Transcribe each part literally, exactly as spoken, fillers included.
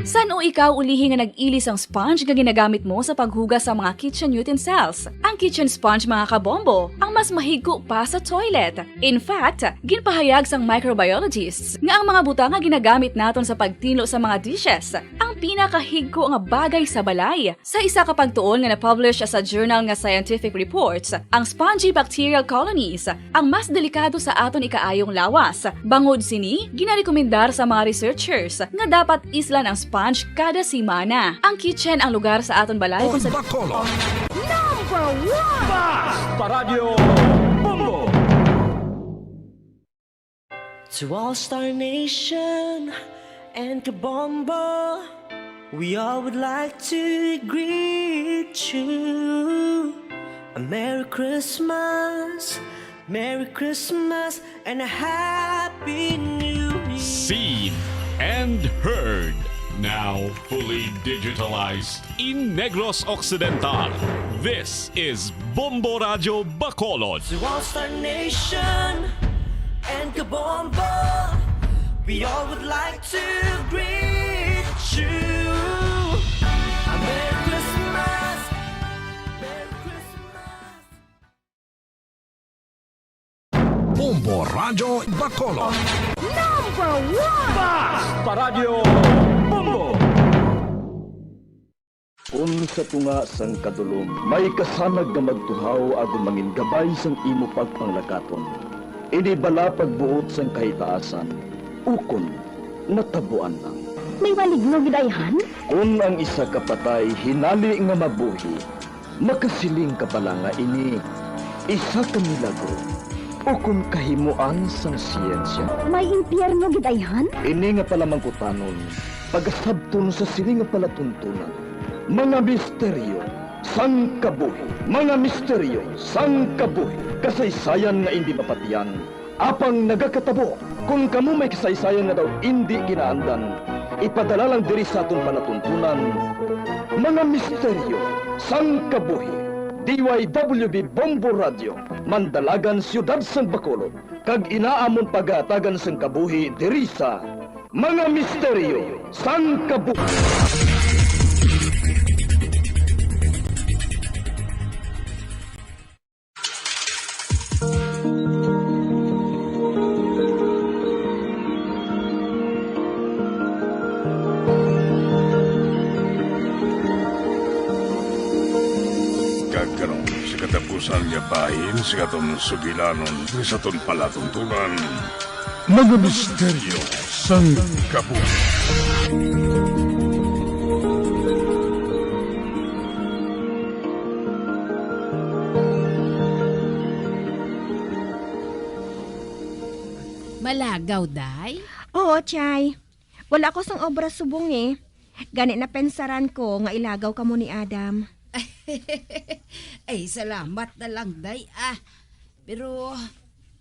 San-o ikaw ulihi nga nag-ili sang sponge nga ginagamit mo sa paghugas sa mga kitchen utensils? Ang kitchen sponge, mga kabombo, ang mas mahigko pa sa toilet. In fact, ginpahayag sang microbiologists nga ang mga butang nga ginagamit naton sa pagtinlo sa mga dishes ang pinakahigko nga bagay sa balay. Sa isa ka pagtuon nga na-publish sa journal nga Scientific Reports, ang spongy bacterial colonies ang mas delikado sa aton ikaayong lawas. Bangod sini, ginarekomendar sa mga researchers nga dapat islan ang sponge kada semana. Ang kitchen ang lugar sa aton balay kung sa Bacolod. Number one! Basta Radyo Bombo! To All Star Nation and Kabombo, we all would like to greet you a Merry Christmas, Merry Christmas, and a Happy New Year. Seen and heard, now fully digitalized in Negros Occidental. This is Bombo Radyo Bacolod. To All Star Nation and Kabombo, we all would like to greet you a Merry Christmas, Merry Christmas. Bombo Radyo Bacolod. Number one! Basta Radyo Bombo! Kun sa tunga sang kadulom may kasanag nga magtuhaw agud mangin gabay sang imo pagpanglakaton, ini bala pagbuot sang kahitaasan, ukon natabuan lang. May maligno gid ayhan? Kun ang isa ka patay hinali nga mabuhi, makasiling ka bala nga ini isa ka milagro ukon kahimoan sang siyensya? May impyerno gid ayhan? Ini nga palamangkutanon, pagasabton sa sini nga palatuntunan, mga misteryo sang kabuhi, mga misteryo sang kabuhi, kasaysayan nga indi mapatian, apang nagakatabo. Kon kamo may kasaysayan nga daw indi ginaandan, ipadala lang diri sa aton palatuntunan, mga misteryo sang kabuhi. D Y W B Bombo Radio, Mandalagan, Siyudad sang Bacolod, kag ina amon pagahatagan sang kabuhi diri sa Mga Misteryo sang Kabuhi. Kag karon, sa katapusan nga bahin sa aton sugilanon, sa aton palatuntunan, mga misteryo sang kabuhi. Malagaw, day? Oo, Chay. Wala ko sang obra subong, eh. Gani napensaran ko nga ilagaw kamo ni Adam. Ay, salamat na lang, day, ah. Pero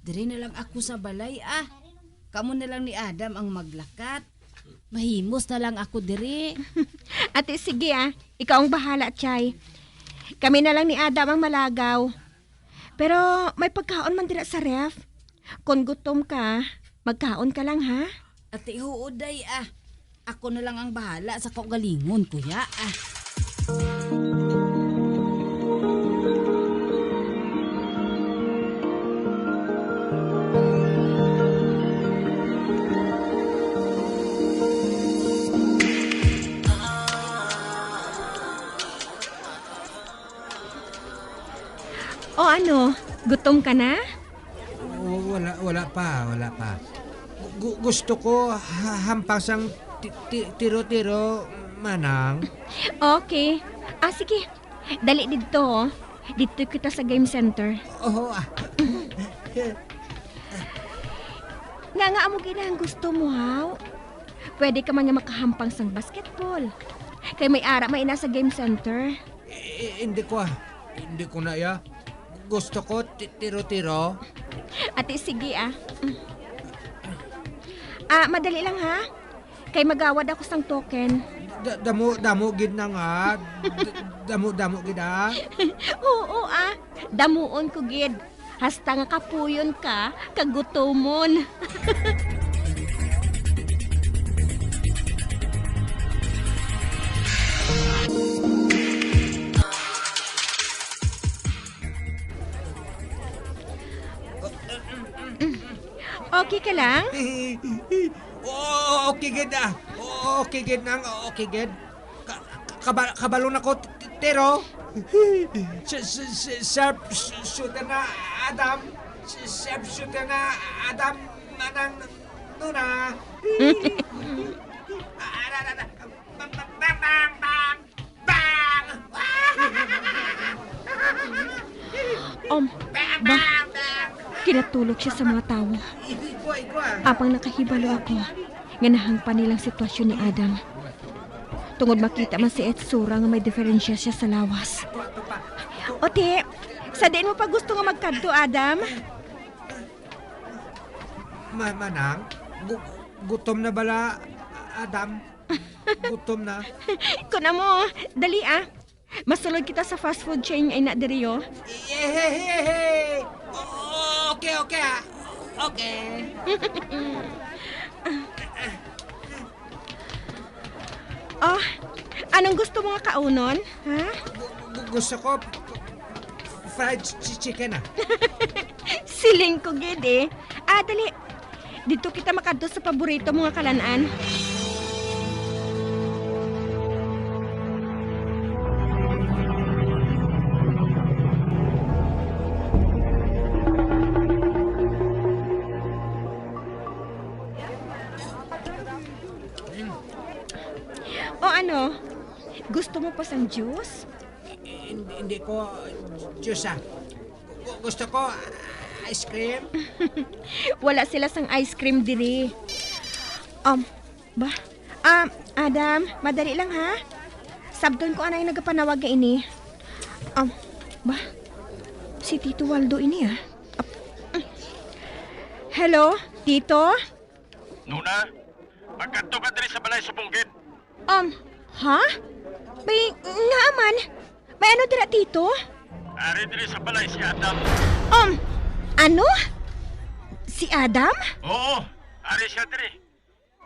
diri na lang ako sa balay, ah. Kamo na lang ni Adam ang maglakat. Mahimos na lang ako diri. Ate, sige, ah. Ikaw ang bahala, Chay. Kami na lang ni Adam ang malagaw. Pero may pagkaon man dira sa ref. Kon gutom ka, magkaon ka lang, ha? Ate, huo, day, ah. Ako na lang ang bahala sa kaugalingon, kuya, ah. O ano, gutom ka na? W-, wala, wala pa, wala pa. Gu-, gusto ko ha-, hampang sang ti-, ti-, tiro-tiro, manang. Okay. Ah, sige. Dali didto, oh. Didto kita sa game center. Oo, ah. Nga, nga amo gid ang gusto mo, haw? Pwede ka man nga makahampang sang basketball. Kay may ara may ina sa game center. Eh, eh, hindi ko, ah. Hindi ko na, ya. Gusto ko ti-, tiro-tiro. Ate, sige, ah. Ah, madali lang, ha? Kay magawad ako sang token. Da-, damo, damo gid na nga. D-, damo, damo gid, ah. Oo, ah. Damuon ko gid. Hasta nga kapuyon ka, kagutomon. Okay ka lang? Oo, okay gid, ah. Oo, okay gid, Nang. Oo, okay gid. Ka-, ka-, kabal-, kabalo na ko, t-, t-, Tiro. Sh-, sh-, sh-, sharp sh-, shooter na, Adam. Sh-, sharp shooter na, Adam. Manang Nuna. Ah, ah, ah, ah, bang, bang, bang, bang, bang. Bang! Um, ba, kinatulog siya sa mga tawo. Igwa, igwa. Apang nakahibalo ako nga nahangpan nilang sitwasyon ni Adam. Tungod makita man sa itsura nga may diferensya siya sa lawas. O, ti, sa diin mo pa gusto nga magkadto, Adam? Ma-, manang, gu-, gutom na bala, Adam? Gutom na. Kun amo, dali, ah. Masulod kita sa fast food chain nga ina diri, oh. Yehey! O-, okay, okay, ah. Okay. Oh, anong gusto mo nga kaunon, ha? Gu-, gu-, gusto ko fried chi-, chicken, ah. Siling ko gid, eh. Ah, dali. Didto kita makadto sa paborito mo nga kalan-an. O ano? Gusto mo pa sang juice? Hindi, hindi ko juice, ah. Gu-, gusto ko, ah, ice cream. Wala sila sang ice cream diri. Um, ba? Um, Adam, madali lang, ha? Sabton ko anay nagapanawag nga ini. Um, ba? Si Tito Waldo ini, ah. Ap-, Hello, Tito? Nuna, magkadto ka diri sa balay subong gid. Um, ha? May, nga man? May ano dira, Tito? Ari diri sa balay si Adam. Um, ano? Si Adam? Oo, ari siya diri.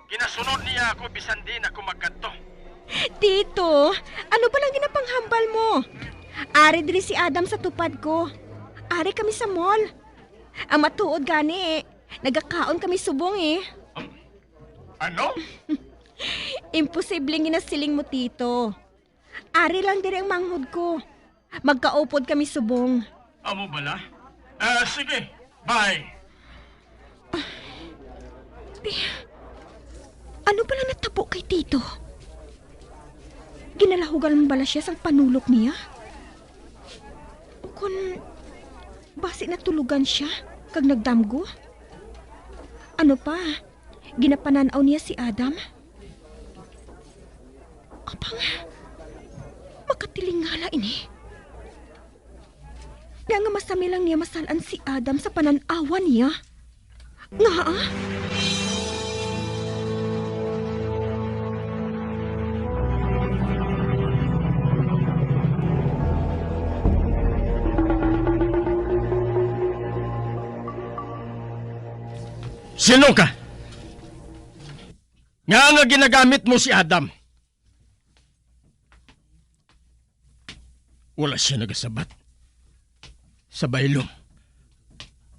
Ginasunod niya ako bisan diin ako magkadto. Tito, ano ba lang ginapanghambal mo? Ari diri si Adam sa tupad ko. Ari kami sa mall. Ang matuod gani, eh, nagakaon kami subong, eh. Um, ano? Imposible ang ginasiling mo, Tito. Ari lang diri ang manghod ko. Magkaupod kami subong. Amo bala? Ah, sige. Bye. Ti-, ano bala natabo kay Tito? Ginalahugan bala siya sang panulok niya? Ukon basi natulogan siya kag nagdamgo? Ano pa? Ginapanan-aw niya si Adam? Apang, makatilingala ini. Nga, nga masami lang niya masal-an si Adam sa panan-awan niya. Nga, ah? Sino ka? Nga nga ginagamit mo si Adam? Wala siya nagasabat. Sa baylo,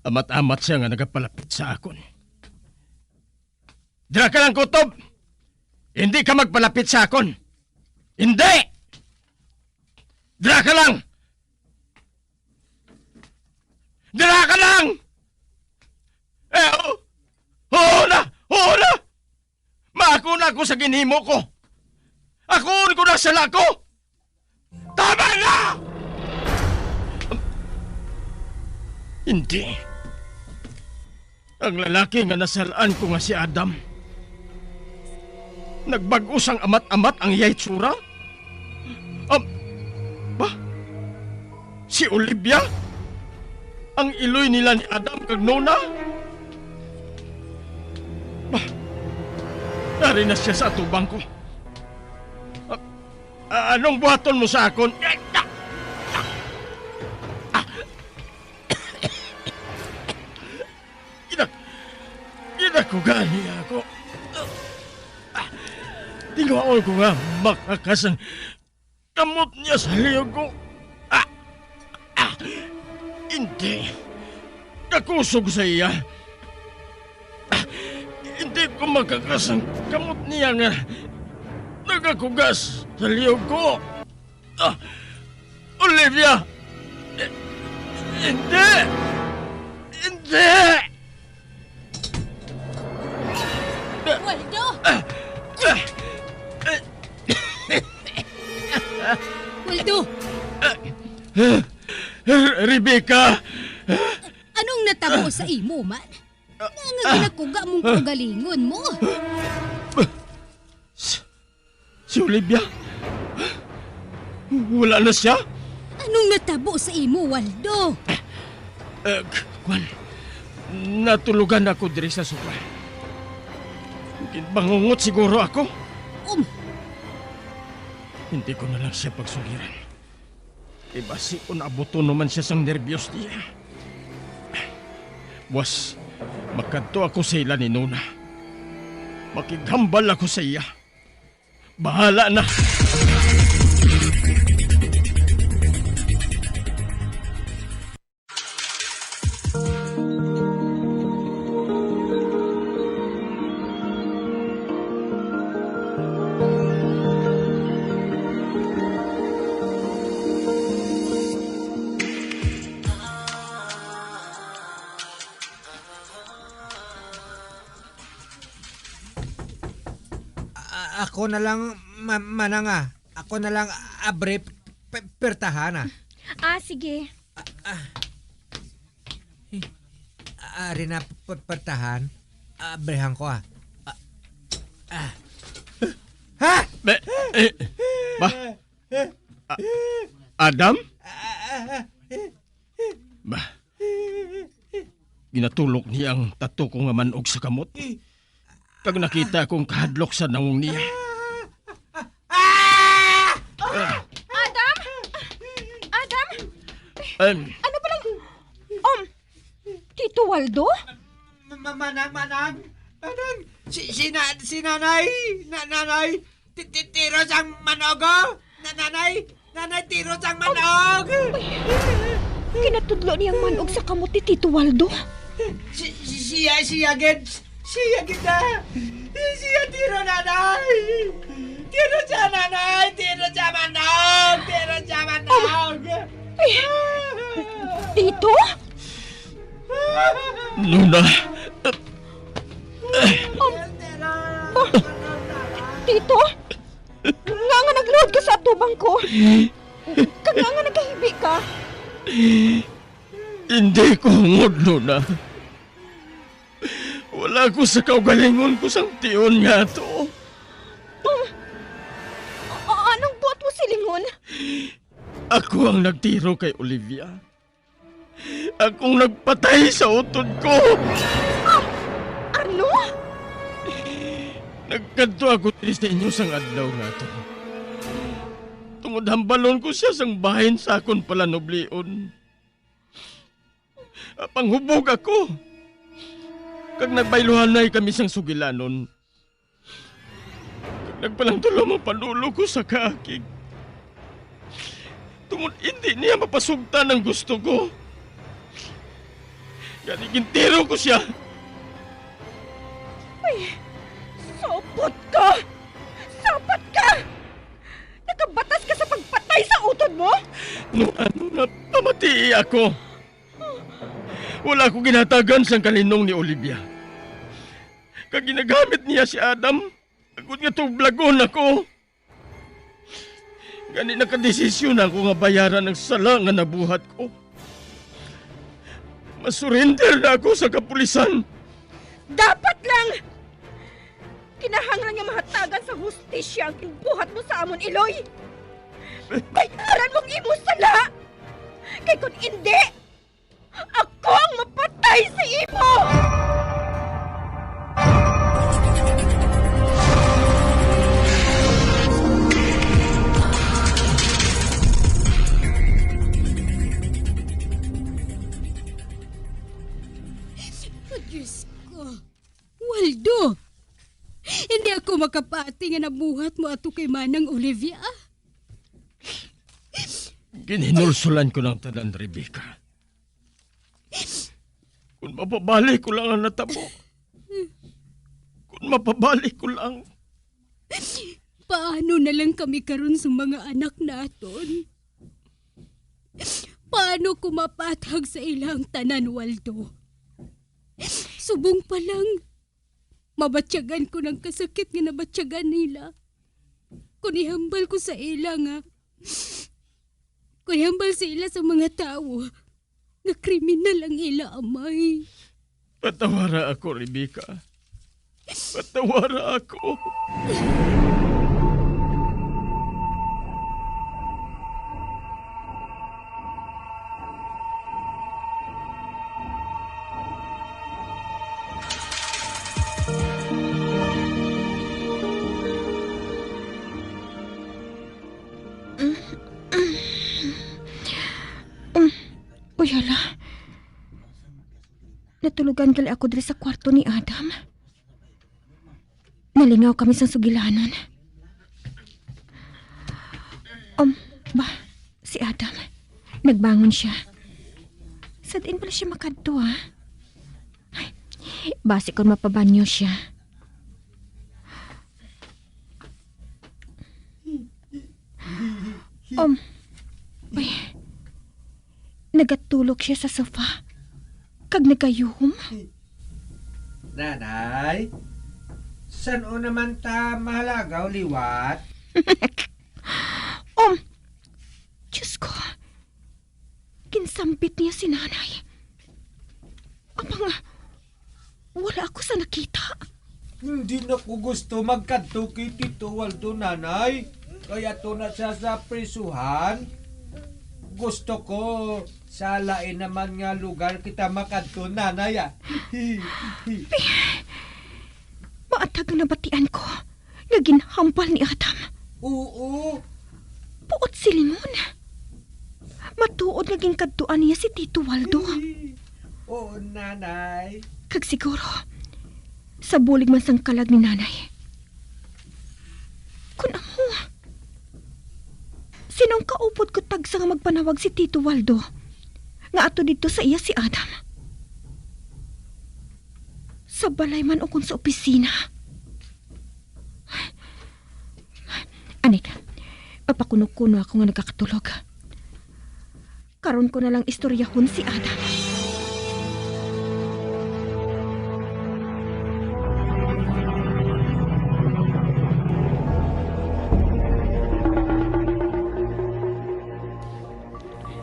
amat-amat siya nga nagapalapit sa akon. Dira ka lang, kutob! Hindi ka magpalapit sa akon! Hindi! Dira ka lang! Dira ka lang! Eh, oo! Oo na! Oo na! Maako na ako sa ginhimo ko! Akuon ko na sala ko! Tama na! Hindi. Ang lalaki nga nasal-an ko nga si Adam, nagbag-o sang amat-amat ang iya itsura? Am-, ba? Si Olivia? Ang iloy nila ni Adam kag Nona? Ba? Yari na siya sa atubang ko. Ah, ah, anong buhaton mo sa akon? Gina-, ginakugan niya ako. Ah, tinguhaon ko nga makakas ang kamot niya sa liyog ko. Ah! Ah! Hindi. Kakusog sa iya. Makakas ang kamot niya nga nagakugas sa liyog ko. Ah, Olivia! I-, hindi! Hindi! Waldo! Waldo! Rebecca! Anong natabo sa imo man? Nga nga ginakuga mong kaugalingon mo? Si, si Olivia? Wala na siya? Anong natabo sa imo, Waldo? Eh, k-, kwan, natulogan ako diri sa sofa. Ginbangungot siguro ako. Um, Hindi ko na lang siya pagsuliran. Kay basi kon abuton naman siya sang nerbyos niya. Buwas, makadto ako sa ila ni Nona. Makighambal ako sa iya. Bahala na. A-, ako na lang, ma-, manang, ah. Ako na lang abri p-, p-, pertahan, ah. Ah, sige. Ari na p-, p-, pertahan. Abrihan ko, ah. Ah. Ah. Ha? Be, eh, ba? A-, Adam? Ba? Ginatulok niya ang tato ko nga manog sa kamot. Kag nakita akong kahadlok sa nawong niya. Adam! Adam! Em, Ano palang... Um, Tito Waldo? Ma-, ma-, manang, manang, manang. Si, si, na, si nanay, na, nanay. Ti-, ti-, tiro sang manog, oh. Na, nanay, nanay, tiro sang manog. Kinatudlo niyang manog sa kamot ni Tito Waldo. Si, si, siya, siya gid. Siya gid na. Siya tiro, nanay. Tiro siya, nanay. Tiro siya manog. Tiro siya manog. Tito? Nona. Um, ba, Tito? Nga nga nagluhod ka sa atubang ko? Kag nga nga nagahibi ka? Hindi ko hungod, Nona. Wala ko sa kaugalingon ko sang tion nga ato. Um, a-, anong buot mo silingon? Ako ang nagtiro kay Olivia. Akong nagpatay sa utod ko. Ano? Nagkadto ako diri sa inyo sang adlaw nga to. Tungod hambalon ko siya sang bahin sa akon palanublion. Apanghubog ako. Kag nagbayluhanay kami sang sugilanon. Kag nagpalangtulom ang panulo ko sa kaakig. Tungod indi niya mapasugtan ang gusto ko. Gani gintiro ko siya. Ay, sapot ka! Sapot ka! Nakabatas ka sa pagpatay sa utod mo? Nung ano na pamatii ako, wala ko ginatagan sang kalinong ni Olivia. Kag ginagamit niya si Adam, agod nga tublagon ako. Gani nakadesisyon ako nga bayaran ang sala nga nabuhat ko. Masurinder na ako sa kapulisan. Dapat lang! Kinahanglan nga mahatagan sa hustisya ang ginbuhat mo sa amon, Iloy! Bayaran mo ang imong sala! Kay kung indi, ako ang mapatay sa imo! Oh, Diyos ko. Waldo! Hindi ako makapati nga nabuhat mo ato kay Manang Olivia. Ginhinulsulan ko ng tanan, Rebecca. Kung mapabalik ko lang ang natabo, kung mapabalik ko lang. Paano na lang kami karon sa mga anak naton? Paano ko mapatag sa ila ang tanan, Waldo? Subong pa lang, mabatyagan ko ng kasakit nga nabatyagan nila. Kung ihambal ko sa ila nga, kung ihambal sa ila sa mga tawo nga kriminal ang ila amay. Patawara ako, Rebecca. Patawara ako. Um, uy, hala. Natulugan gali ako diri sa kwarto ni Adam. Nalingaw kami sang sugilanon. Um, ba, si Adam. Nagbangon siya. Sa diin bala siya makadto, ha? Ay, basi kon mapabanyo siya. Um, uy. Nagatulog siya sa sofa. Kag nagayuhom. Nanay, san-o naman ta mahalagaw liwat? Um, Diyos ko. Ginsambit niya si Nanay. Apang, wala ako sa nakita. Hindi na ko gusto magkadto kay Tito Waldo, Nanay. Kay ato na siya sa prisuhan. Gusto ko sa lain naman nga lugar kita makadto, Nanay, ah. Maatag ang nabatian ko nga ginhambal ni Adam. Oo. Buot silingon. Matuod nga ginkadtuan niya si Tito Waldo. Oo, Nanay. Kag siguro, sa bulig man sang kalag ni Nanay. Kun amo, sin-o ang kaupod ko tagsa nga magpanawag si Tito Waldo nga ato didto sa iya si Adam? Sa balay man ukon sa opisina? Anik, papakuno-kuno ako nga nagakatulog. Karon ko na lang istoryahon si Adam.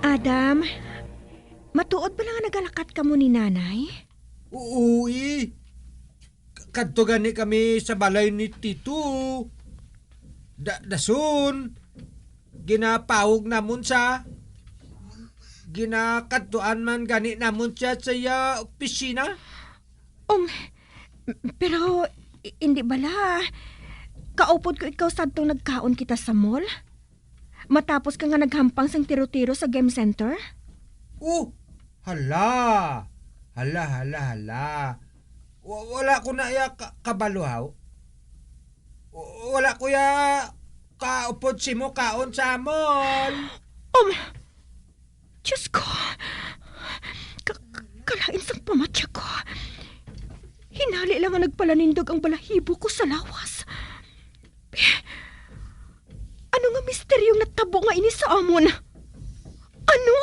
Adam, matuod bala nga nagalakat kamo ni Nanay? Uy, kadto gani kami sa balay ni Tito. Da-, dason, ginapawog namon sia. Ginakadtuan man gani namon sia sa iya opisina. Um, pero i-, hindi bala kaupod ko ikaw sadtong nagkaon kita sa mall? Matapos ka nga naghampang sang tiro-tiro sa game center? Oh, hala. Hala, hala, hala. Wa-, wala ko na iya ka-, kabalo, haw. W-, wala ko iya kaupod simo kaon sa mall. Um, Diyos ko. Ka-, ka-, kalain sang pamatya ko. Hinali lang nga nagpalanindog ang balahibo ko sa lawas. Ano nga misteryong natabo nga ini sa amon? Ano?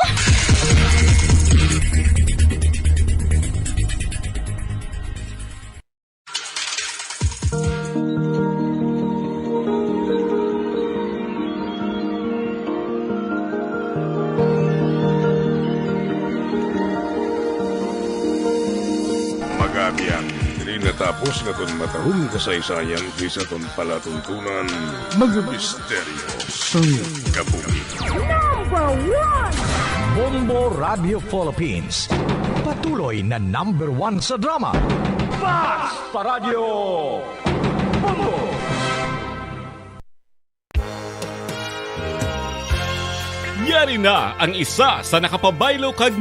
Mga abyan, diri natapos nga aton matahom kasaysayan diri sa aton palatuntunan, Mga Misteryo sang Kabuhi. Number one! Bombo Radio Philippines, patuloy na number one sa drama. Basta Radyo Bombo! Yari na ang isa sa nakapabaylo kag